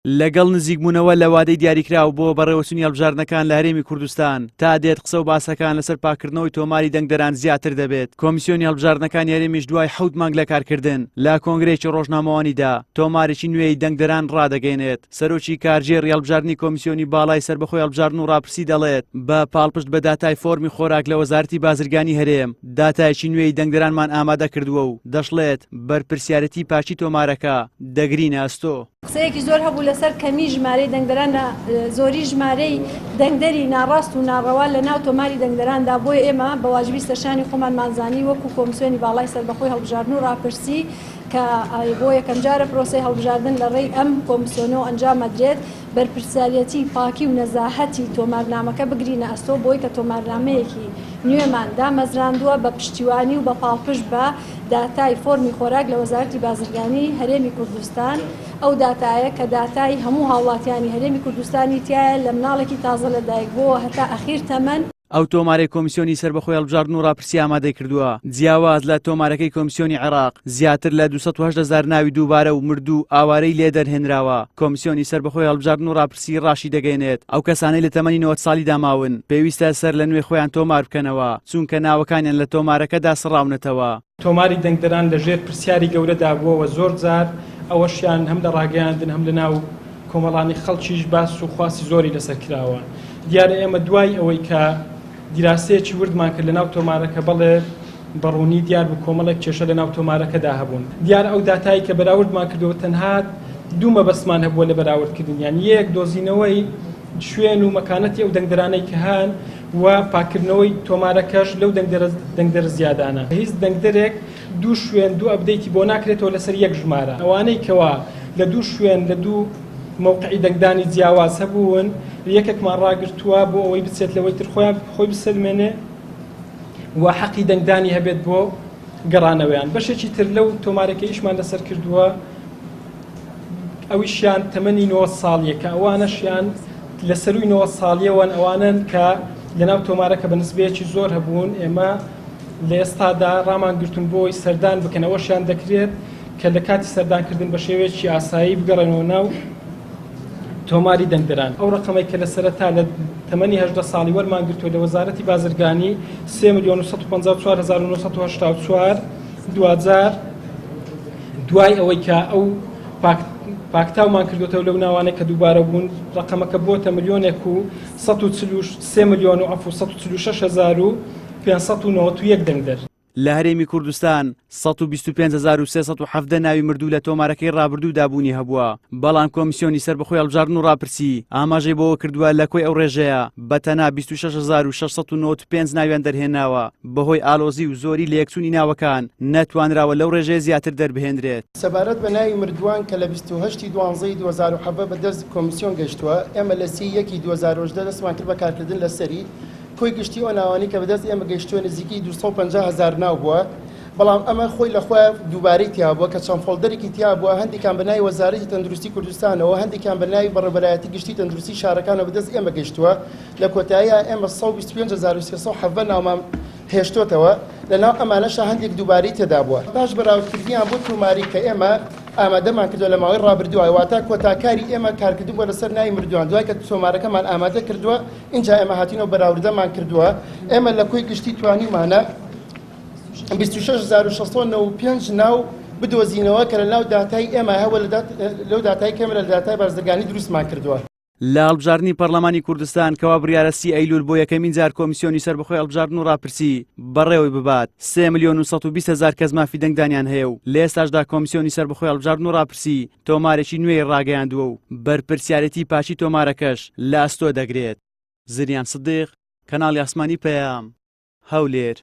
لەگەڵ نزیکبوونەوە لە وادەی دیاریکراو بۆ بەڕێوەچوونی هەڵبژاردنەکان لە هەرێمی کوردستان، تا دێت قسە و باسەکان لەسەر پاککردنەوەی تۆماری دەنگدەران زیاتر دەبێت. کۆمیسیۆنی هەڵبژاردنەکانی هەرێمیش دوای حەوت مانگ لە کارکردن، لە کۆنگرەیەکی ڕۆژنامەوانیدا تۆمارێکی نوێی دەنگدەران ڕادەگەیەنێت. سەرۆکی کارگێڕی هەڵبژاردنی کۆمیسیۆنی باڵای سەربەخۆی هەڵبژاردن و ڕاپرسی دەڵێت، بە پاڵپشت بە داتای فۆرمی خۆراک لە وەزارەتی بازرگانی هەرێم، داتایەکی نوێی دەنگدەرانمان ئامادە کردووە و دەشڵێت، بەرپرسیارێتی پاکی تۆمارەکە دەگرینە ئەستۆ. قسەیەکی زۆر هەبوو لەسەر کەمی ژمارەی دەنگدەران لە زۆری ژمارەی دەنگدەری ناڕاست و ناڕەوا لە ناو تۆماری دەنگدەراندا، بۆیە ئێمە بە واجبی سەرشانی خۆمانمان زانی وەکو کۆمسیۆنی باڵای سەربەخۆی هەڵبژاردن و ڕاپرسی کە بۆ یەکەمجارە پرۆسەی هەڵبژاردن لە ڕێی ئەم کۆمسیۆنەوە ئەنجام ئەدرێت بەرپرسیاریەتی پاکی و نەزاهەتی تۆمارنامەکە بگرینە ئەستۆ بۆی کە تۆمارنامەیەکی نوێمان دامەزراندووە بە پشتیوانی و بە پاڵپشت بە داتای فۆرمی خۆراک لە وەزارەتی بازرگانی هەرێمی کوردستان، ئەو داتایە کە داتای هەموو هاوڵاتیانی هەرێمی کوردستانی تیایە لە مناڵێکی تازە لەدایکبووەوە هەتا ئەخیر تەمەن. ئەو تۆمارەی کۆمیسیۆنی سەربەخۆی هەڵبژاردن و ڕاپرسی ئامادەی کردووە، جیاواز لە تۆمارەکەی کۆمیسیۆنی عێراق، زیاتر لە 208 هەزار ناوی دووبارە و مردوو و ئاوارەی لێ دەرهێنراوە. کۆمیسیۆنی سەربەخۆی هەڵبژاردن و ڕاپرسی ڕاشیدەگەیەنێت، ئەو کەسانەی لە تەمەنی 90 ساڵیدا ماون، پێویستە سەرلەنوێ خۆیان تۆمار بکەنەوە، چونکە ناوەکانیان لە تۆمارەکەدا سڕاونەتەوە. تۆماری دەنگدەران لە ژێر پرسیاری گەورەدا بووە و زۆر جار ئەوەشیان هەم لە ڕاگەیاندن هەم لە ناو کۆمەڵانی خەڵکیش باس و خواسی زۆری لەسەر کراوە. دیارە ئێمە دوای ئەوەی کە دیراسەیەکی وردمان کرد لە ناو تۆمارەکە بەڵێ بە ڕوونی دیار بوو کۆمەڵێک کێشە لە ناو تۆمارەکەدا هەبوون. دیارە ئەو داتایەی کە بەراوردمان کردووە تەنها دوو مەبەستمان هەبووە لە بەراوردکردنیان، یەک دۆزینەوەی شوێن و مەکانەتی ئەو دەنگدەرانەی کە هەن و پاککردنەوەی تۆمارەکەش لەو دەنگدەرە زیادانە. هیچ دەنگدەرێک دوو شوێن دوو update ی بۆ ناکرێتەوە لەسەر یەک ژمارە. ئەوانەی کەوا لە دوو شوێن لە دوو مەوقعی دەنگدانی جیاواز هەبوون یەکێکمان ڕاگرتووە بۆ ئەوەی بچێت لەوەی تر خۆیان خۆی بسەلمێنێ و حەقی دەنگدانی هەبێت بۆ گەڕانەوەیان. بەشێکی تر لەو تۆمارەکە ئیشمان لەسەر کردووە ئەویشیان تەمەنی 90 ساڵیە کە ئەوانەشیان لە سەروی 90 ساڵیەوەن ئەوانەن کە لەناو تۆمارەکە بە نسبەیەکی زۆر هەبوون ئێمە لە ئێستادا ڕامان گرتون بۆی سەردان بکەن ئەوەشیان دەکرێت کە لە کاتی سەردانکردن بە شێوەیەکی ئاسایی بگەڕێنەوە ناو تۆماری دەنگدەران. ئەو ڕەقەمەی کە لە سەرەتا لە تەمەنی 18 ساڵی وەرمان گرتووە لە وەزارەتی بازرگانی 3 ملیۆن و 154984 دواجار دوای ئەوەی کە ئەو پاکتاومان کردوێتەوە لەو ناوانەی کە دووبارە بوون ڕقەمەکە بۆتە ملیۆنێک و 143 ملیۆن و 146 هزار و 591 دەنگدەر. لە هەرێمی کوردستان 125317 ناوی مردوو لە تۆمارەکەی ڕابردوودا بوونی هەبووە، بەڵام کۆمیسیۆنی سەربەخۆی هەڵبژاردن و ڕاپرسی ئاماژەی بەوە کردووە لە کۆی ئەو ڕێژەیە بە تەنها 26695 ناویان دەرهێناوە، بەهۆی ئالۆزی و زۆری لەیەکچوونی ناوەکان نەتوانراوە لەو ڕێژەیە زیاتر دەربهێنرێت. سەبارەت بە ناوی مردووان کە لە 28 ی دوانزەی 2017 بە دەست کۆمیسیۆن گەیشتووە، ئێمە لە سی ی یەکی 2018 دەستمان کرد بە کارکردن لەسەری، کۆی گشتی ئەو ناوانەی کە بەدەست ئێمە گەیشتووە نزیکەی 250 هەزار ناو بووە، بەڵام ئەمە خۆی لە خۆیا دووبارەی تیا بووە کە چەند folder ێکی تیا بووە، هەندێکیان بە ناوی وەزارەتی تەندروستی کوردستانەوە، هەندێکیان بە ناوی بەڕێوەبەرایەتی گشتی تەندروستی شارەکانەوە بەدەست ئێمە گەیشتووە، لە کۆتاییا ئێمە 125317 ناومان هێشتۆتەوە، لەناو ئەمانەشا هەندێک دووبارەی تێدا بووە. پاش بەراوردکردنیان بۆ تۆماری کە ئێمە ئامادەمان کردووە لە ماوەی ڕابردووە، واتە کۆتا کاری ئێمە کارکردن بووە لەسەر ناوی مردووان، دوای کە تۆمارەکەمان ئامادە کردووە ئینجا ئێمە هاتینەوە بەراوردەمان کردووە، ئێمە لە کۆی گشتی توانیومانە 26695 ناو بدۆزینەوە کە لە ناو داتای ئێمە هەوە لەو داتای کەمرە لە داتای بازرگانی دروستمان کردووە. لە هەڵبژاردنی پەرلەمانی کوردستان کەوا بڕیارە سی ئەیلول بۆ یەکەمین جار کۆمیسیۆنی سەربەخۆی هەڵبژاردن و ڕاپرسی بەڕێوەی ببات، 3 ملیۆن و 120 هەزار کەس مافی دەنگدانیان هەیە و لە ئێستاشدا کۆمیسیۆنی سەربەخۆی هەڵبژاردن و ڕاپرسی تۆمارێکی نوێی ڕاگەیاندووە و بەرپرسیارێتی پاکی تۆمارەکەش لە ئەستۆ دەگرێت. زریان سدیق، کەناڵی ئاسمانی پەیام، هەولێر.